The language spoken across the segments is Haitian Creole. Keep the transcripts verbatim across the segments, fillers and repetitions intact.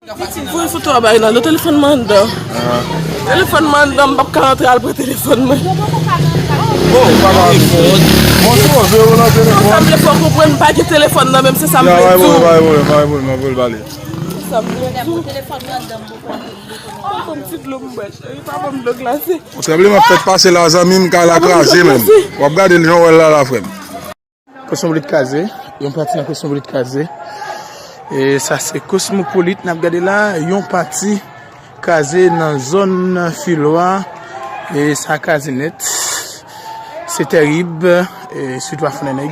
Voye foto a bay Nando, telefòn mwen anndan. Telefòn mwen anndan, m p ap ka rantre al pran telefòn mwen. Oh, pa ka. Mwen sipoze ou nan telefòn. Sa vle fè w konprann m pa gen telefòn nan menm, se sa m vle di w. Pa gen pwoblèm, pa gen pwoblèm, pa gen pwoblèm, m ap voye l ba li. Se sa m vle di w. Telefòn mwen anndan, m poko. Pa ban m ti dlo m bwè, cheri, pa ban m dlo glase. Yon tranblemann fèk pase la, zanmi m, kay la kraze menm. W ap gade l jan w wè l la, la, frè m. Kosmopolit kraze, yon pati nan Kosmopolit kraze. E sa se Kosmopolit n ap gade la, yon pati kraze nan zòn Filwa. E sa kraze nèt. Se tèrib, e sitou a Fonnènèg.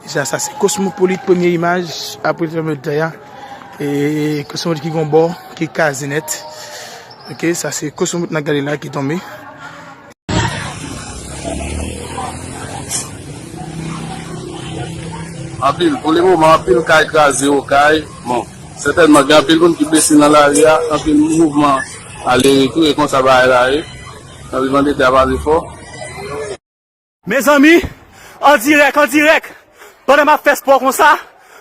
Deja sa se Kosmopolit, premye imaj apre tranblemanntè a. E Kosmopolit ki gon bò ki kraze nèt. Ok, sa se Kosmopolit n ap gade la ki tonbe. Anpil, pou le moman, anpil kay kraze Okay. Bon, sètènman, gen anpil moun ki blese nan lari a, anpil mouvman ale retou, e konsa bagay la ye. Tranblemann de tè a pase fò. Mezanmi, an dirèk, an dirèk, pandan m ap fè spò konsa,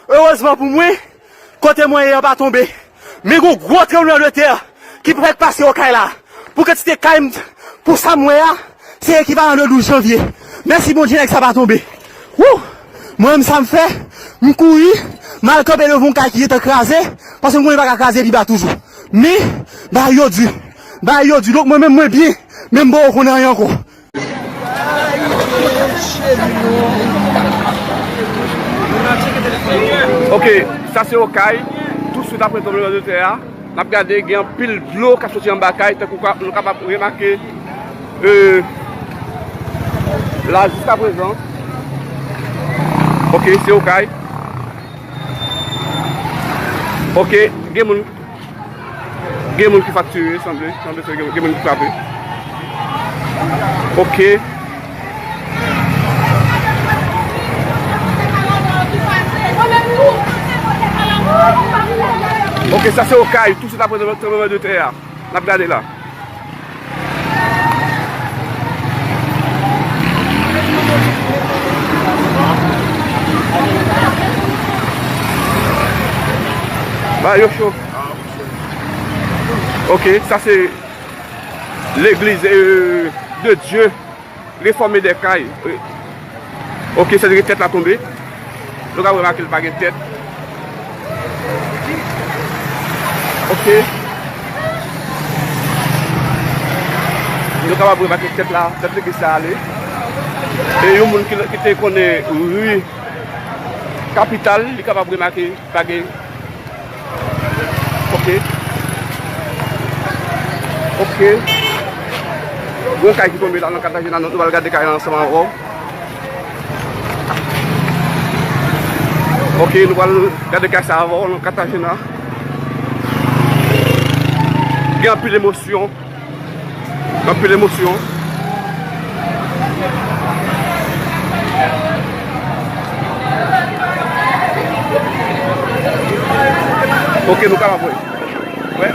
erezman pou mwen, kote mwen ye an pa tonbe. Men gon gwo tranblemann de tè ki fèk pase Okay la. Pou kantite kay m, pou sa m wè a, se ekivalan de douz janvye. Mèsi Bondye, nèg sa pa tonbe. Wou! Mwen menm sa m fè, m kouri, m al kanpe devan yon kay ki gentan kraze, paske m konnen li pa ka kraze pi ba toujou. Men, bagay yo di, bagay yo di, donk mwen menm mwen byen, men m poko konn anyen ankò. Ok, sa se Okay, tou swit apre tranblemann de tè a, n ap gade gen anpil dlo k ap soti anba kay, tankou ka, nou kapab remake, e, la jiskaprezan. Ok, se Okay. Ok, gen moun Gen moun ki fraktire, sanble, sanble se gen, gen moun ki frape. Ok. Ok, sa se Okay, tou swit apre tranblemann de tè a. N ap gade la. Ba yo cho. Ok, sa se legliz, euh, de Dieu réformé des Cayes. Ok, sa se tèt la tonbe. Nou ka remake l pa gen tèt. Ok. Nou kapab remake tèt la, tèt legliz la ale. E yon moun ki, ki te konnen ri Kapital, li kapab remake pa gen. Ok. Ok. Gon kay ki tonbe la nan Katajina, nou pral gade kay la ansanm avè w. Ok, nou pral gade kay sa avè w nan Katajina. Gen anpil emosyon. Anpil emosyon. Ok, nou kapab wè. Wè.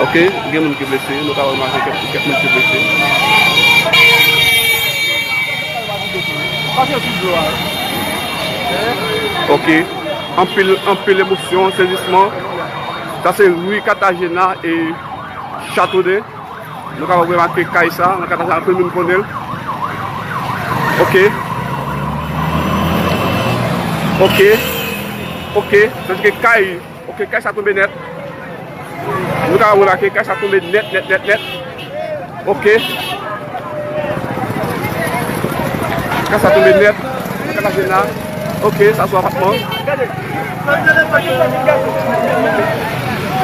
Ok, gen moun ki blese, nou ka remake kèk, kèk moun ki blese. Ok, anpil, anpil emosyon, sezisman. Sa se ri Katajina e Chateau d'Eau. Nou kapab remake kay sa, nan Katajina, tout moun konnen l. Ok. Ok. Ok. Sa vle di ke kay, ok, kay sa tonbe nèt. Nou kapab remake kay sa tonbe nèt, nèt, nèt, nèt. Ok. Kay sa tonbe nèt. Nan Katajina. Ok, sa sou apatman.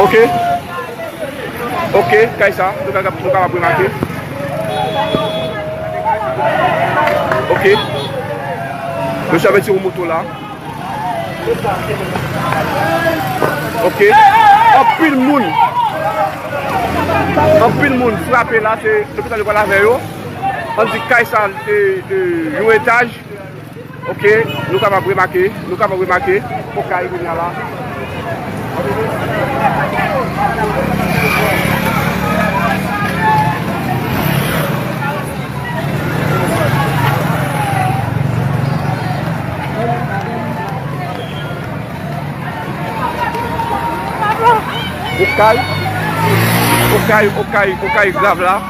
Ok. Ok, kay sa, nou ka, nou kapab remake. Ok. Mesye ap retire yon moto la. Ok. Anpil moun. Anpil moun frape la, se lopital yo pral avè yo. Ann di kay sa, e, e, yon etaj. Ok, nou kapab remake, nou kapab remake, Okay kounye a la. Okay, okay, okay, grav la.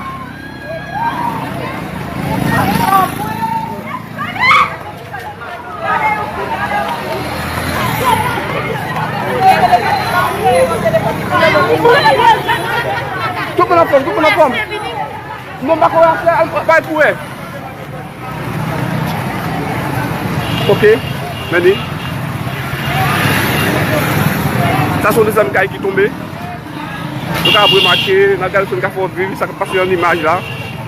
Tout moun anfòm, tout moun anfòm. Non, m pa kwè afè, bay pou wè. Ok, men li. Sa se yon dezyèm kay ki tonbe. Nou ka ap remake, n ap gade si n ka fè w viv sa k ap pase nan imaj la.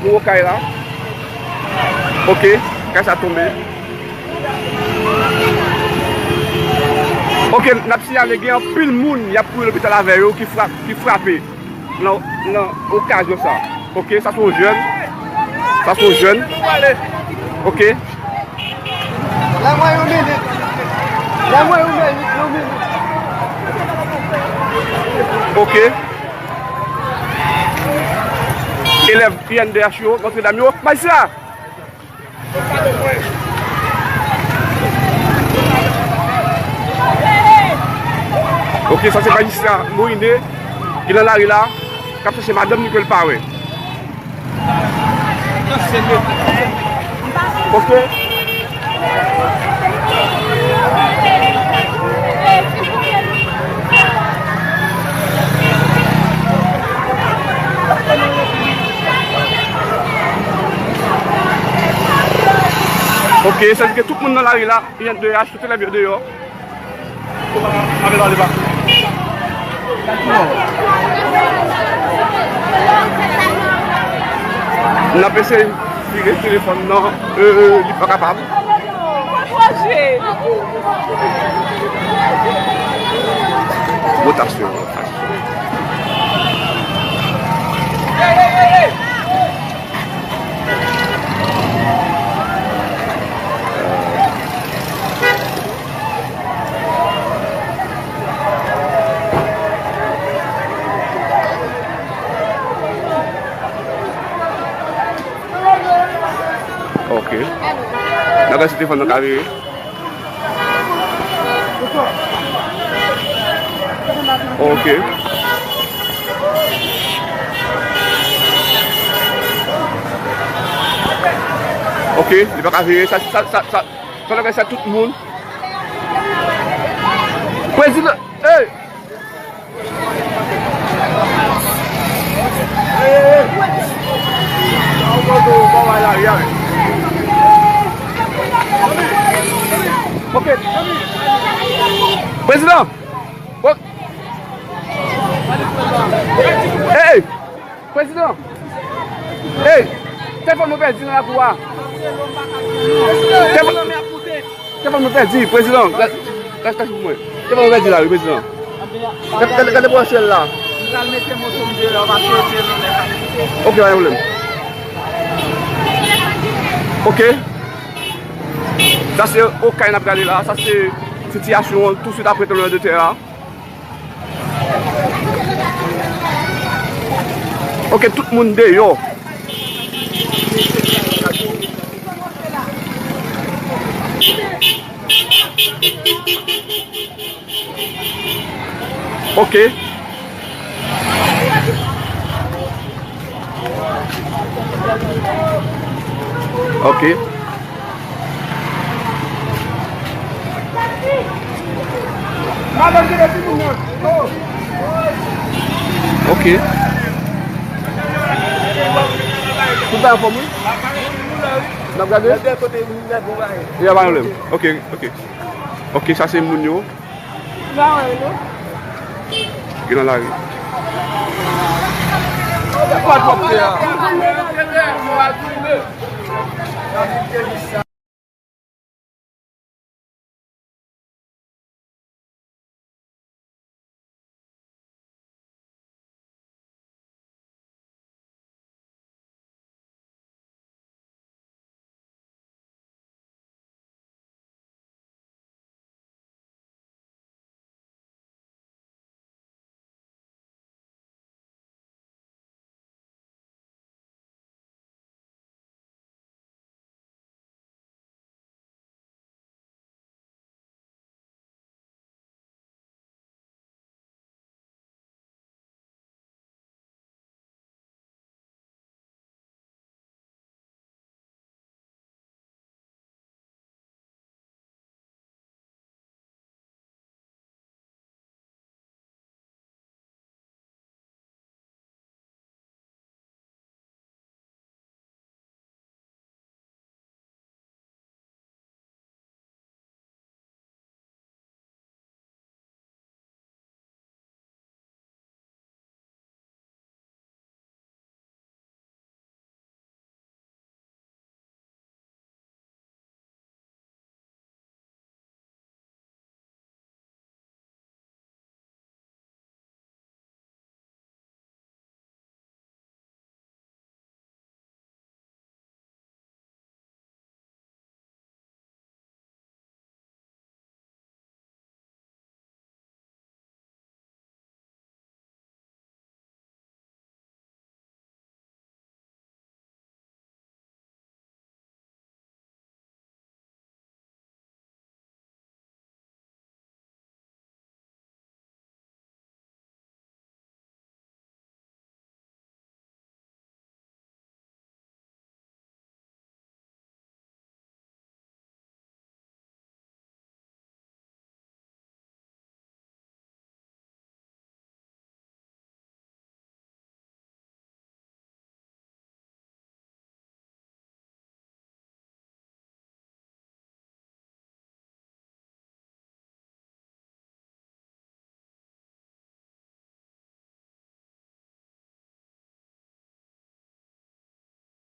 Gwo kay la. Ok, kay sa tonbe. Ok, n ap siyale gen anpil moun y ap kouri lopital avè yo ki frap-, ki frape nan, nan okazyon sa. Ok, sa se yon jèn. Sa se yon jèn. Ok. Ban mwen yon minit. Ban mwen yon minit, yon minit. Ok. Elèv I N D H yo, Notre Dame yo. Majistra! Ok, sa se majistra Moïne ki nan lari la, k ap chèche madanm li ke l pa wè. Ok. Ok, sa vle di ke tout moun nan lari la, I N D H, tout elèv yo deyò. N ap eseye vire telefòn nan, euh, li pa kapab. Rotasyon, rotasyon. Ok. N ap gade si telefòn nan ka vire. Ok. Ok, li pa ka vire. Sa, sa, sa, sa, sa, sa, sa tout moun. Prezidan, hey! Ok. Prezidan! Hey! Prezidan! Hey! Telefòn mwen pèdi nan lakou a! Telefòn, telefòn mwen pèdi, prezidan! Gad, gad, gad pou mwen. Telefòn mwen pèdi la, wi, prezidan. Gad, gad, gade pou syèl la. Ok, pa gen pwoblèm. Ok. Sa se Okay n ap gade la. Sa se sitiyasyon an touswit apre tranblemanntè a. Ok, tout moun deyò. Ok. Ok. Ok. Tout bagay anfòm, wi. N ap gade? Ya, pa gen pwoblèm. Ok, ok. Ok, sa se moun yo. Gen nan lari.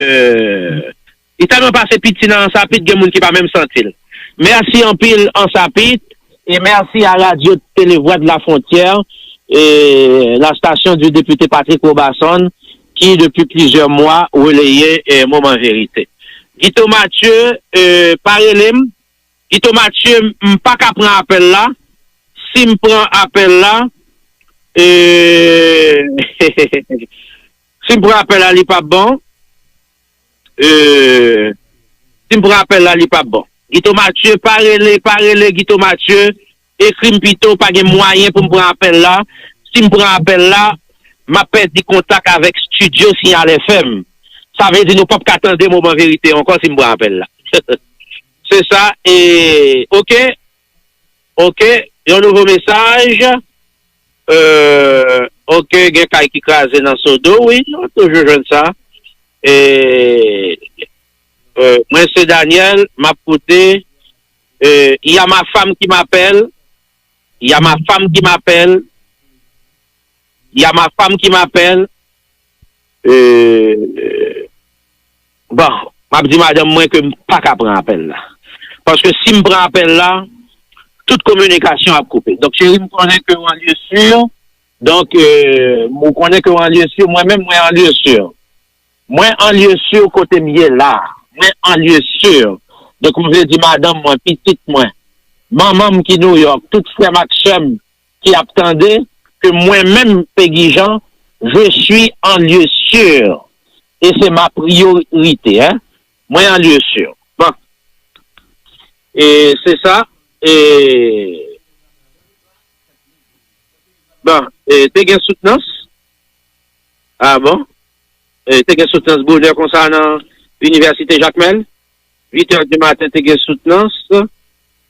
euh, li tèlman pase piti nan Ansapit, gen moun ki pa menm santi l. Mèsi anpil, Ansapit, e mèsi a Radio Télé Voix de la Frontière, e la station du député Patrick Roberson, ki depi plizyè mwa releye, e, Moman Verite. Guito Mathieu, e, pa rele m. Guito Mathieu, m pa ka pran apèl la. Si m pran apèl la, e, si m pran apèl la, li p ap bon. E, si m pran apèl la, li p ap bon. Guito Mathieu, pa rele, pa rele Guito Mathieu. Ekri m pito, pa gen mwayen pou m pran apèl la. Si m pran apèl la, m ap pèdi kontak avèk estidyo Sinyal F M. Sa vle di nou p ap ka tande Moman Verite ankò si m pran apèl la. Se sa, e, oke, oke, yon nouvo mesaj. Euh, oke, gen kay ki kraze nan Sodo, wi, nou toujou jwenn sa. E, euh, mwen se Daniel, m ap koute. Euh, y a ma femme qui m'appelle, y a ma femme qui m'appelle, y a ma femme qui m'appelle. Euh, bon, m ap di madanm mwen ke m pa ka pran apèl la. Paske si m pran apèl la, tout kominikasyon ap koupe. Donk, cheri, m konnen ke w an lye si. Donk, euh, ou konnen ke w an lye si. Mwen menm, mwen an lye si. Mwen an lye si kote m ye la. Mwen an lye si. Donk, m vle di madanm mwen, pitit mwen, manman m ki Nouyòk, tout frè m ak sè m ki ap tande, ke mwen menm, Pegi Jean, je suis en lieu sûr. E se ma priyorite, hein. Mwen an lye si. Bon. E se sa. E, bon, e te gen soutnans. Ah bon? E te gen soutnans bonè konsa nan Inivèsite Jakmèl? Uit è di maten te gen soutnans,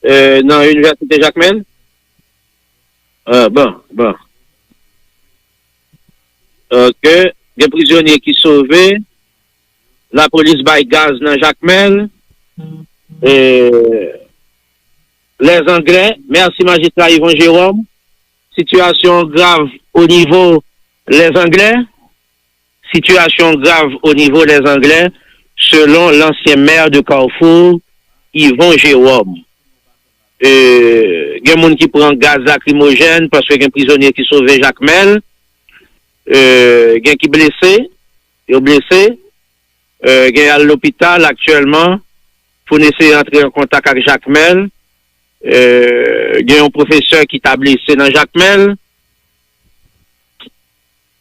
e, nan Inivèsite Jakmèl? Ah, bon, bon. Oke. Gen prizonye ki sove. Lapolis bay gaz nan Jakmèl. E, Lèzanglè, mèsi majistra Yvon Jérôme. Sitiyasyon grav o nivo Lèzanglè. Sitiyasyon grav o nivo Lèzanglè, selon lansyen mè de Carrefour, Yvon Jérôme. E, gen moun ki pran gaz lakrimojèn paske gen prizonye ki sove Jakmèl. E, gen ki blese, yo blese. E, gen al lopital aktyèlman pou n eseye antre an kontak ak Jakmèl. E, gen yon pwofesè ki ta blese nan Jakmèl.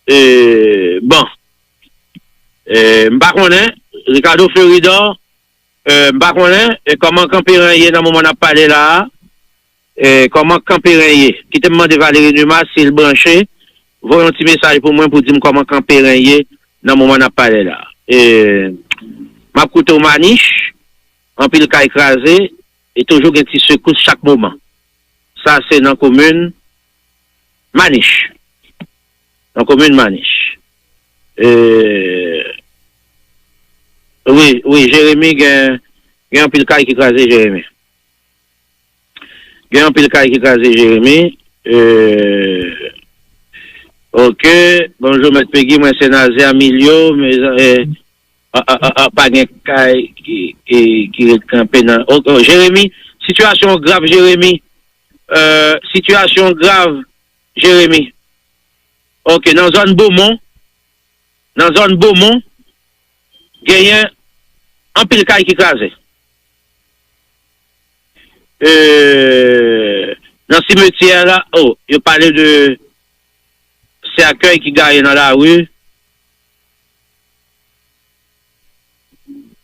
E, bon. E, m pa konnen, Ricardo Fleuridor, e, m pa konnen, e, kòman Kanperen ye nan moman n ap pale la a. E, kòman Kanperen ye? Kite m mande Valery Numa si l branche, voye yon ti mesaj pou mwen pou di m kòman Kanperen ye nan moman n ap pale la. E, m ap koute w Manich, anpil kay kraze, e toujou gen ti sekous chak moman. Sa se nan komin Manich. Nan komin Manich. E, wi, wi, Jeremi gen, gen anpil kay ki kraze Jeremi. Gen anpil kay ki kraze Jeremi. E, oke. Bonjou, Mèt Pegi. Mwen se Nazer Milio. Mezan, e, a, a, a, a, pa gen kay ki, ki, ki ret kanpe nan. O, o, Jeremi, sitiyasyon grav, Jeremi. E, sitiyasyon grav, Jeremi. Oke, nan zòn Bomon, nan zòn Bomon, genyen anpil kay ki kraze. E, nan simetyè la, o, yo pale de sèkèy ki gaye nan lari.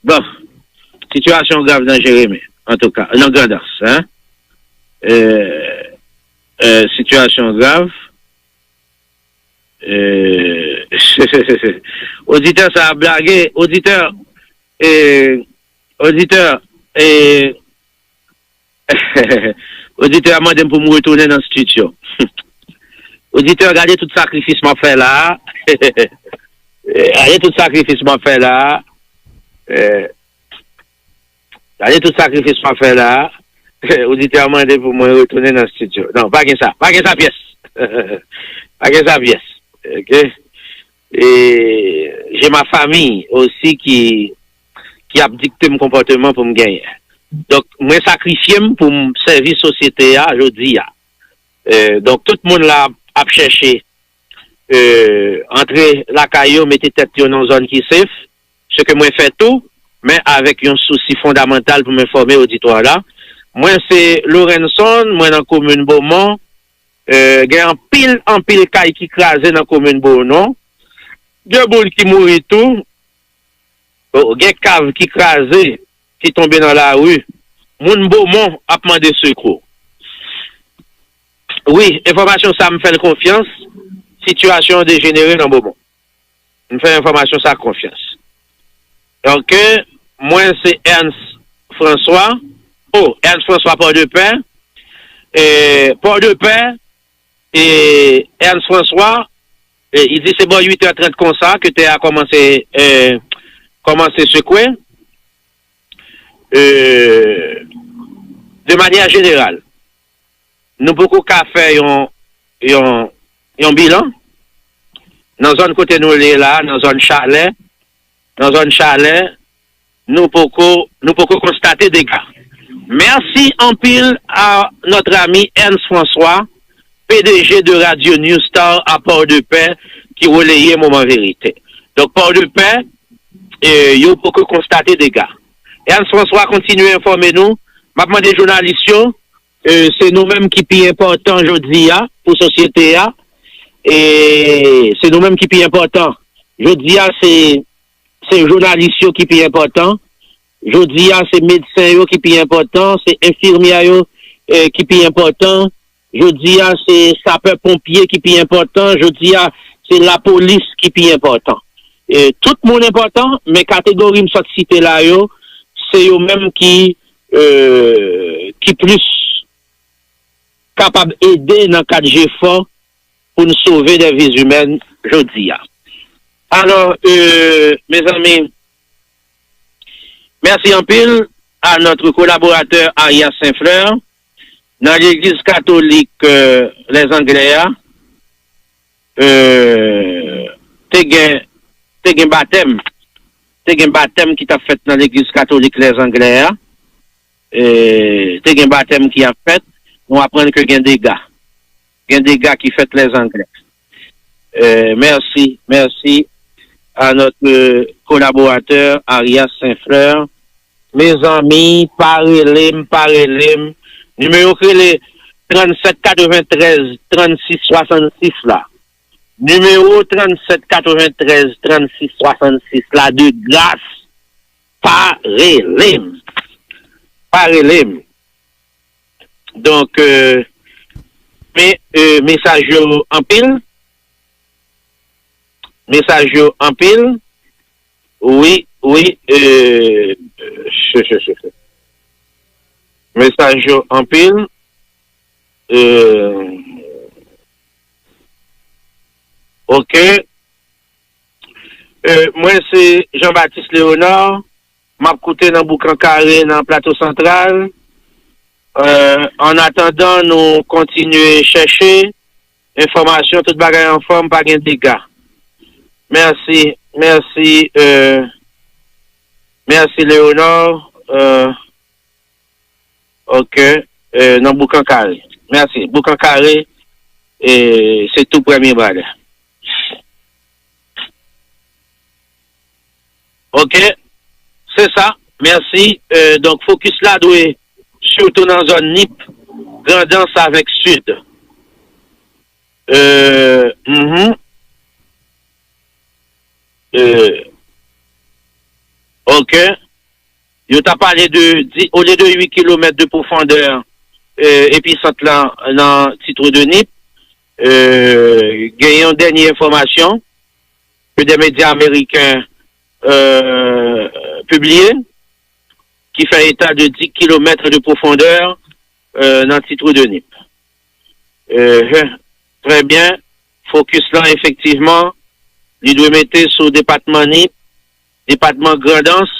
Bon, sitiyasyon grav nan Jeremi, antouka, nan Grandans, hein. E, e, sitiyasyon grav. E, oditè sa ap blage, oditè, e, oditè, e, oditè a mande m pou m retounen nan estidyo. Oditè, gade tout sakrifis m ap fè la a. Gade tout sakrifis m ap fè la a. Eh, gade tout sakrifis m ap fè la a. Oditè a mande pou mwen retounen nan estidyo. Non, pa gen sa. Pa gen sa pyès. Pa gen sa pyès. Oke? E j'ai ma famille aussi ki, ki ap dikte m konpòteman pou m genyen. Donk, mwen sakrifye m pou m sèvi sosyete a jodi a. E, donk, tout moun la ap chèche e, antre lakay yo, mete tèt yo nan zòn ki sef, se ke mwen fè tou, men avèk yon sousi fondamantal pou m enfòme oditwa la. Mwen se Lorenson, mwen nan komin Bomon. E, gen anpil, anpil kay ki kraze nan komin Bomon. Gen moun ki mouri tou. O, gen kav ki kraze, ki tonbe nan lari. Moun Bomon ap mande sekou. Wi, enfòmasyon sa m fè l konfyans. Sitiyasyon an dejenere nan Bomon. M fè enfòmasyon sa konfyans. Donk, mwen se Ernst François. O, Ernst François Pòdepè. E, Pòdepè, e, Ernst François, e, li di se bò uit è trant konsa ke tè a kòmanse, e, kòmanse sekwe. E, de manyè jeneral, nou poko ka fè yon, yon, yon bilan. Nan zòn kote nou ye la, nan zòn Chalè, nan zòn Chalè, nou poko, nou poko konstate dega. Merci anpil à notre ami Ernst François, P D G de Radio New Star à Port-de-Paix, ki releye Moman Verite. Donk, Port-de-Paix, e, yo poko konstate dega. Ernst François kontinye enfòme nou. M ap mande jounalis yo, e, se nou menm ki pi enpòtan jodi a pou sosyete a. E se nou menm ki pi enpòtan. Jodi a, se, se jounalis yo ki pi enpòtan. Jodi a, se medsen yo ki pi enpòtan, se enfimyè yo, e, ki pi enpòtan. Jodi a, se sapè ponpye ki pi enpòtan. Jodi a, se lapolis ki pi enpòtan. E, tout moun enpòtan, men kategori m sot site la yo, se yo menm ki, e, ki plis kapab ede nan kad jefò pou n sove dè vi imèn jodi a. Alò, e, mezanmi, mèsi anpil à notre collaborateur Arias Saint-Fleur. Nan legliz katolik, e, Lèzanglè a, e, te gen, te gen batèm. Te gen batèm ki t ap fèt nan legliz katolik Lèzanglè a. E, te gen batèm ki ap fèt. Nou aprann ke gen dega. Gen dega ki fèt Lèzanglè. E, merci, merci à notre collaborateur Arias Saint-Fleur. Mezanmi, pa rele m, pa rele m. Nimewo k rele trannsèt katreventrèz trannsis swasannsis la. Nimewo trannsèt katreventrèz trannsis swasannsis la, de gras, pa rele m. Pa rele m. Donk, e, men, e, mesaj yo anpil. Mesaj yo anpil. Wi, wi, e, mesaj yo anpil. E, ok. E, mwen se Jean Baptiste Léonard. M ap koute nan Boukan Kare nan Plato Santral. E, an atandan nou kontinye chèche enfòmasyon, tout bagay anfòm, pa gen dega. Mèsi, mèsi, e, mèsi Léonard. E, ok, e, nan Boukan Kare. Mèsi. Boukan Kare, e, se tou premye bagay. Ok, se sa. Mèsi. E, donk, fokis la dwe sitou nan zòn Nip, Grandans avèk Sid. E, mhm. E, ok. Yo ta pale de, di, olye de uit kilomèt de pwofondè, e, episant lan nan Ti Twou de Nip. E, gen yon dènye enfòmasyon ke de medya ameriken, e, pibliye, ki fè eta de dis kilomèt de pwofondè, e, nan Ti Twou de Nip. E, trè byen. Fokis lan, efektivman, li dwe mete sou depatman Nip, depatman Grandans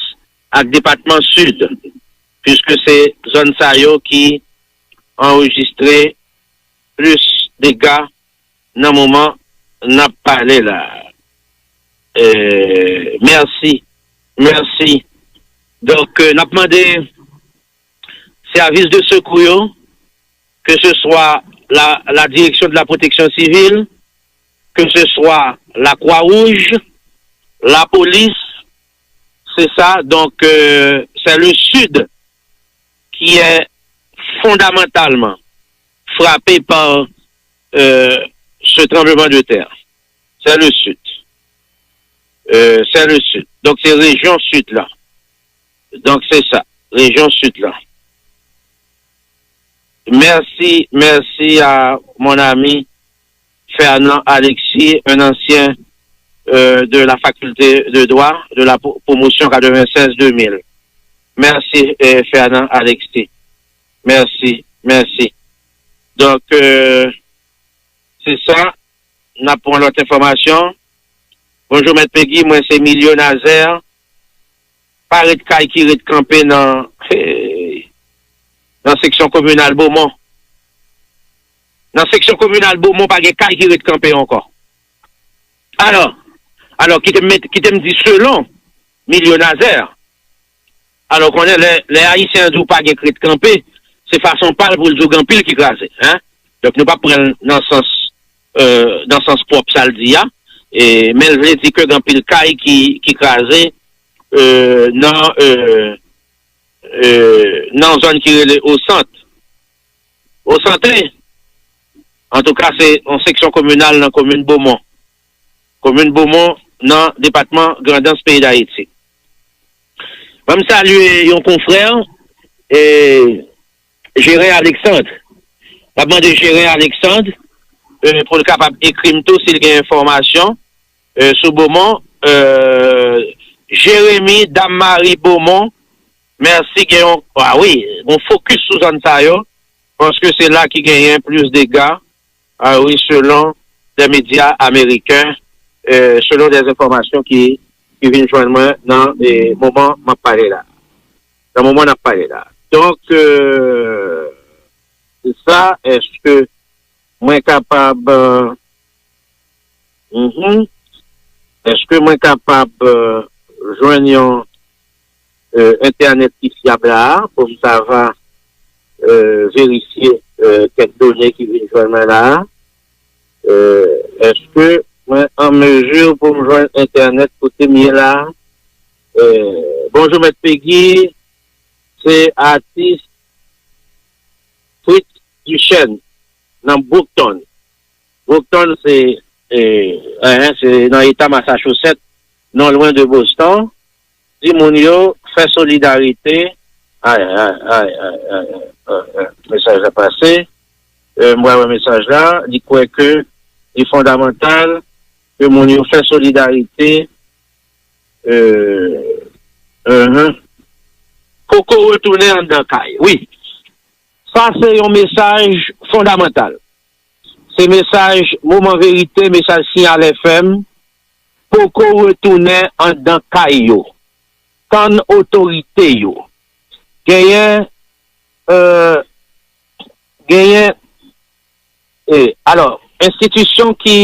ak depatman Sid, piske se zòn sa yo ki anrejistre plis dega nan moman n ap pale la. Euh, merci. Merci. Donk, euh, n ap mande sèvis de sekou yo, ke se swa la, la direction de la protection civile, ke se swa la Croix-Rouge, la police, c'est ça. Donc, euh, c'est le sud qui est fondamentalement frappé par euh, ce tremblement de terre. C'est le sud. Euh, c'est le sud. Donc, c'est région sud là. Donc, c'est ça. Région sud là. Merci, merci à mon ami Fernand Alexis, un ancien euh, de la faculté de droit de la promotion quatre-vingt-seize deux mille. Merci, euh, Fernand Alexis. Merci, merci. Donc, euh, c'est ça. N ap pran lòt enfòmasyon. Bonjou, Mèt Pegi, mwen se Milyo Nazè. Pa ret kay ki ret kanpe nan, nan seksyon kominal Bomon. Nan seksyon kominal Bomon, pa gen kay ki ret kanpe ankò. Alò, alò, kite m met, kite m di selon Milyo Nazè. Alò, konnen lè, lè Ayisyen an di w pa gen k ret kanpe, se fason pa l pou l di w gen anpil ki kraze, en. Donk, nou p ap pran l nan sans, euh, nan sans pwòp sa l di a, e, men l vle di ke gen anpil kay ki, ki kraze, euh, nan, euh, euh, nan zòn ki rele Osant. Osant, antouka, se yon seksyon kominal nan komin Bomon. Komin Bomon nan depatman Grandans, peyi Dayiti. Ban m salye yon konfrè, e, Jerin Alexandre. M ap mande Jerin Alexandre, e, pou l kapab ekri m tou si l gen enfòmasyon, e, sou Bomon. E, Jeremi, Dam Mari, Bomon, mèsi, gen yon, a wi, yon fokis sou zòn sa yo, paske se la ki genyen plis dega, a wi, selon de medya ameriken, e, selon de enfòmasyon ki, ki vin jwenn mwen nan, e, moman m ap pale la. Nan moman n ap pale la. Donk, e, se sa, èske mwen kapab, e, mhm, èske mwen kapab, e, jwenn yon, e, entènèt ki fyab la a pou m ta va, e, verifye, e, kèk done ki vin jwenn mwen la a? E, èske mwen an mezi pou m jwenn entènèt kote m ye la a? E, bonjou, Mèt Pegi, se atis Fritz Duchesne nan Brockton. Brockton, se, e, en, se nan eta Massachusetts, non lwen de Boston. Di moun yo fè solidarite. Ay, ay, ay, ay, ay, ay, ay, ay. Mesaj la pase. E, m pral wè mesaj la. Li kwè ke li fondamantal ke moun yo fè solidarite. E, mhm. Poko retounen anndan kay. Wi. Sa se yon mesaj fondamantal. Se mesaj Moman Verite, mesaj Siyal F M. Poko retounen anndan kay yo. Tann otorite yo. Genyen, e, genyen, e, alò, enstitisyon ki